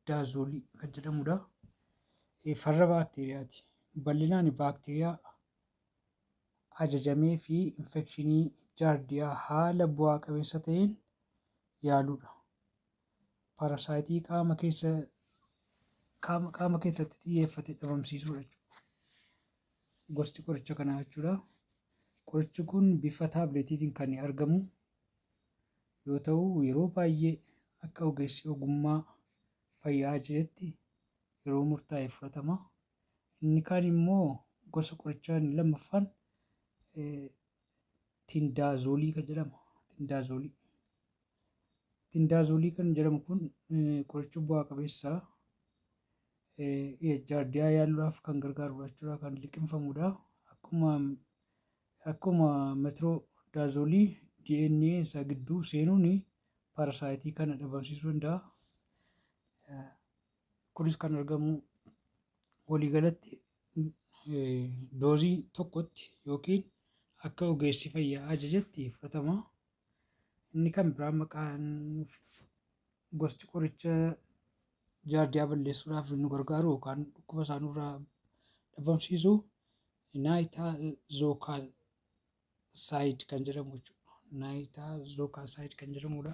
Tindaazolii kan jedhamudha. Farra baakteeriyaati. Bal'inaan baakteeriyaa ajajamee fi infekshinii jaardiyaa haala bu'aa qabeessa ta'een yaaluudha. Parasaayitii qaama keessa qaama keessatti xiyyeeffate dhabamsiisuudha jechuudha. Gosti qoricha kanaa jechuudha. Qorichi kun bifa taabletiitiin kan argamu yoo ta'u, yeroo baay'ee akka ogeessi ogummaa fayyaa ajajetti yeroo murtaa'e fudhatama. Inni kaan immoo gosa qorichaa inni lammaffaan tindaazoolii kan jedhamu. Tindaazoolii. Tindaazoolii kan jedhamu kun qoricha bu'aa qabeessa jaardiyaa yaaluudhaaf kan gargaarudha jechuudha. Kan liqimfamudha. Akkuma metiroodaazolii DNA isaa gidduu seenuun parasaayitii kana dhabamsiisuu danda'a. Kunis kan argamu waliigalatti doozii tokkotti yookiin akka ogeessi fayyaa ajajetti fudhatama. Inni kan biraa maqaan gosti qoricha jaardiyaa balleessuudhaaf nu gargaaru yookaan dhukkuba isaa nurraa dhabamsiisu naayitaazookaal saayid kan jedhamu jechuudha. Naayitaazookaal saayid kan jedhamudha.